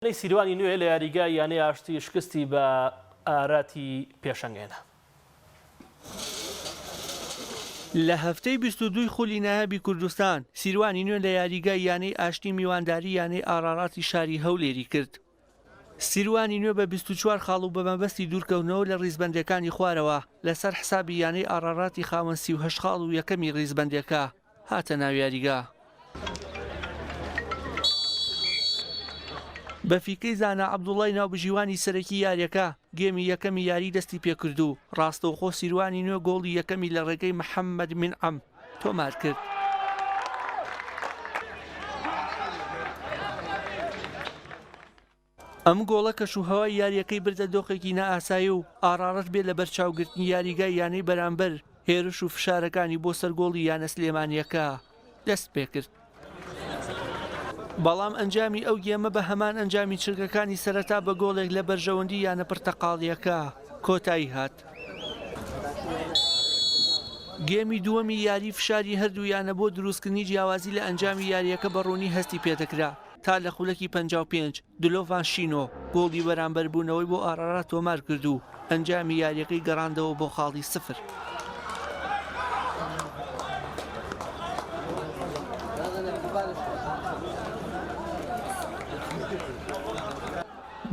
یانەی سیروانی نوێ لە یاریگای یانەی ئاشتی شکستی بە ئاراتی پێشەنگ هێنا. لە هەفتەی 22 ی خولی نایابی کوردستان، سیروانی نوێ لە یاریگای یانەی ئاشتی میوانداری یانەی ئاراراتی شاری هەولێری کرد. سیروانی نوێ بە 24 خاڵ و بە مەبەستی دوورکەوتنەوە لە ریزبەندیەکانی خوارەوە لەسەر حسابی یانەی ئاراراتی خاوەن 38 خاڵ و یەکەمی ریزبەندیەکە هاتە ناو یاریگا. بە فیکەی زانا عەبدوڵای ناوبژیوانی سەرەکی یاریەکە، گێمی یەکەمی یاری دەستی پێکرد و ڕاستەوخۆ سیروانی نوێ گۆڵی یەکەمی لە ڕێگەی محەممەد مینعەم تۆمار کرد. ئەم گۆڵە کەشوهەوای یارییەکەی بردە دۆخێکی نائاسایی و ئاڕاڕەت بێ لەبەرچاوگرتنی یاریگای یانەی بەرامبەر هێرش و فشارەکانی بۆ سەر گۆڵی یانە سلێمانییەکە دەستپێکرد. بەڵام ئەنجامی ئەو گێمە بە هەمان ئەنجامی چرکەکانی سەرەتا بە گۆڵێک لە بەرژەوەندی یانە پرتەقاڵییەکە کۆتایی هات. گێمی دووەمی یاری فشاری هەردوو یانە بۆ دروستکردنی جیاوازی لە ئەنجامی یارییەکە بە ڕوونی هەستی پێدەکرا. تا لە خولەکی 55 دلۆڤان شینۆ گۆڵی بەرامبەربوونەوەی بۆ ئارارات تۆمارکرد و ئەنجامی یارییەکەی گەڕاندەوە بۆ خاڵی سفر.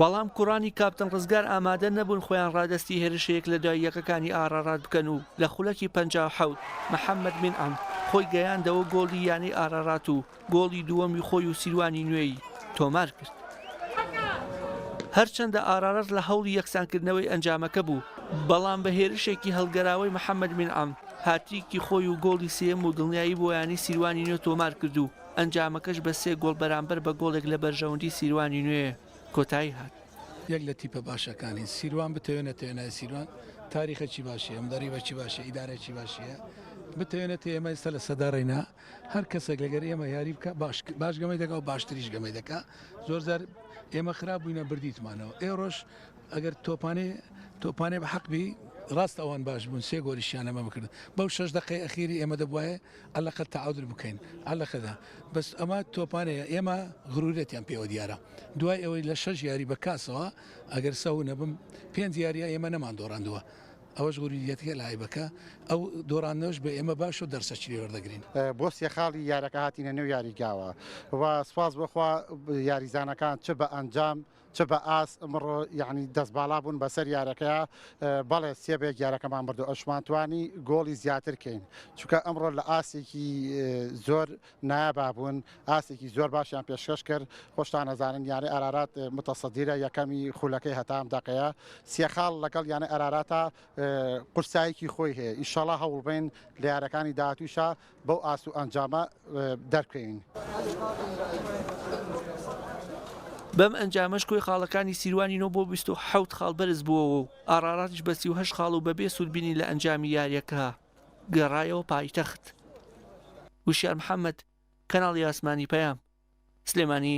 بەڵام کوڕانی کاپتن ڕزگار ئامادە نەبوون خۆیان ڕادەستی هێرشە یەک لە دوای یەکەکانی ئارارات بکەن و لە خولەکی 57 محەممەد مینعەم خۆی گەیاندەوە گۆڵی یانەی ئارارات و گۆڵی دووەمی خۆی و سیروانی نوێی تۆمار کرد. هەرچەندە ئارارات لە هەوڵی یەکسانکردنەوەی ئەنجامەکە بوو، بەڵام بە هێرشێکی هەڵگەراوەی محەمەد مینعەم هاتریکی خۆی و گۆڵی سێیەم و دڵنیایی بۆ یانەی سیروانی نوێ تۆمار کرد و ئەنجامەکەش بە سێ گۆڵ بەرامبەر بە گۆڵێک لە بەرژەوەندی سیروانی نوێ کۆتایی هات. یەک لە تیپە باشەکانین سیروان بتەوێ نەتەوێ ناوی سیروان تاریخێکی باشی هەیە مدەریبێکی باشی هەیە ئیدارەیەکی باشی هەیە بتەوێ نەتەوێ ئێمە ئێستا لە سەدارەینە هەر کەسێک لەگەر ئێمە یاری بکە باش باش گەمەی دەکا و باشتریش گەمەی دەکا زۆر جار ئێمە خراپ بووینە بردیتمانەوە ئێڕۆش ئەگەر تۆپانێ تۆپانێ بە حەق بی ڕاست ئەوان باش بوون سێ گۆلیشیان لەمە بکرد بەو شەش دقەی ئەخیری ئێمە دەبواە عەلەقە تەعادل بکەین عەلەقەدا بەس ئەمە تۆپانەیە ئێمە غرورەتیان پێوە دیارە دوای ئەوەی لە شەش یاری بە کاسەوە ئەگەر سەو نەبم پێنج یاریە ئێمە نەمان دۆڕاندووە ئەوەش غروریەتەکە لایبەکە ئەو دۆڕاندنەوەش بە ئێمە باشە و دەرسەکی لێ وەردەگرین. بۆ سێ خاڵی یارەکە هاتینە نێو یاریگاوە و سوپاس بۆ خوا یاریزانەکان چ بە ئەنجام چ بە ئاست ئمڕۆ یانی دەست باڵا بوون بەسەر یارەکەیا بەڵێ سێ بە یەک یارەکەمان بردو ئەشمان توانی گۆڵی زیاتر کەین چونکە ئەمڕۆ لە ئاستێکی زۆر نایابا بوون ئاستێکی زۆر باشیان پێشکەش کرد خۆشتان ئەزانن یانەی ئارارات متەسەدیرە یەکەمی خولەکەی هەتا ئەم دەقەیە سێ خاڵ لەگەڵ یانەی ئاراراتا قورسایەکی خۆی هەیە ئیشەڵا هەوڵبین لە یارەکانی داهاتووشا بەو ئاست و ئەنجامە دەرکەوین. بەم ئەنجامەش کۆی خاڵەکانی سیروانی نۆ بۆ 27 خاڵ بەرز بووەوە و ئاراراتیش بە 38 خاڵ و بەبێ سوودبینی لە ئەنجامی یارییەکە گەڕایەوە پایتەخت. وشیار محەمەد، کەناڵی ئاسمانی پەیام، سلێمانی.